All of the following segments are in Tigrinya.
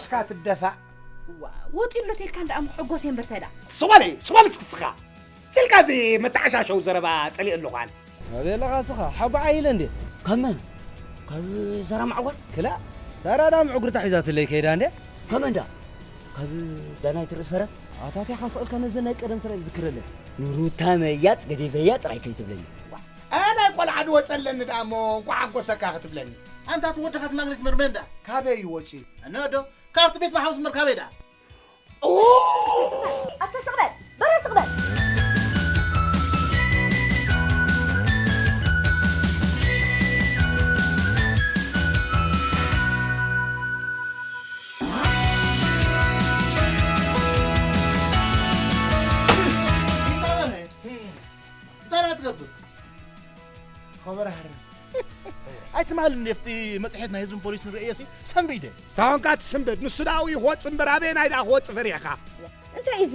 እስካ ትደፋዕ። ወጢ ኣሎ ተልካ እንዳ ኣምክ ሕጎስ የንበር ተዳ። ስባለይ ስባል እስክስኻ ስልካ እዚ መተዓሻሸው ዘረባ ጸሊእ ኣለኹ ኣነ። ኣበይ ኣለኻ እስኻ ሓቡ ዓይለ እንዴ? ካብ መን? ካብ ሳራ ማዕጓል? ክላ ሳራ ዳ ምዕጉርታ ሒዛትለይ ከይዳ እንዴ? ከመንዳ? ካብ ዳናይት ርእስ ፈረስ? ኣታቲኻ ስቕልካ ነዘን ናይ ቀደም ትራይ ዝክረለይ። ንሩታ መያጥ ገዲፈያ ጥራይ ከይትብለኒ። ኣነ ናይ ቆልዓ ድወፀለኒ ደኣ እሞ እንኳዕ ሓጎሰካ ክትብለኒ። ኣንታ እቲ ወድኻ እቲ ማግኔት መርመንዳ ካበይ እዩ ወፂኡ? እነዶ ካብቲ ቤት ማሓውስ መርካበይ ደኣ ኣታ ስቕበል በረ ስቕበል እንታይ ትገብር? ኸበራህር ኣይትማል እንዴ ኣብቲ መፅሔት ናይ ህዝብን ፖሊስን ርእየሲ ሰንብይደ ታንካ ትስንብድ ንሱ ደኣ ኣብኡ ክወፅ እምበር ኣበየናይ ደኣ ክወፅ ፈሪሕኻ እንታይ እዚ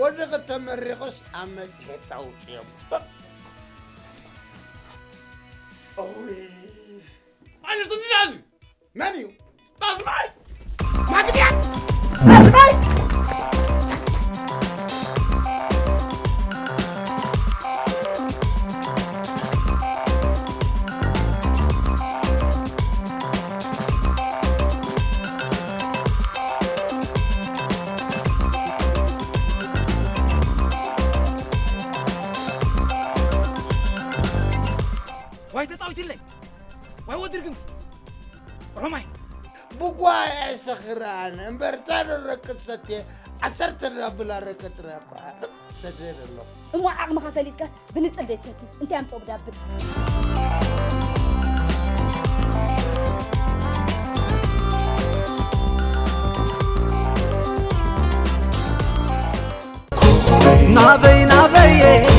ወዲ ክተመሪቑስ ኣብ መፅሔት ታውፅዮም ኣነ ትንዳኒ መን እዩ ጣስማይ ማግድያት ዋይ ተፃዊትለይ ዋይ ወድር ግን ሮማይ ብጓያ ይሰኽር ኣነ እምበር እንታይ ዶ ረቅጥ ሰትየ ዓሰርተ ዳብል ኣረቀ ጥራይ እኳ ሰትየ ዘለኹ እሞ ዓቕምኻ ፈሊጥካ ብንጥል ደይ ትሰቲ እንታይ ኣምፅኦ ብዳብል ናበይ ናበየ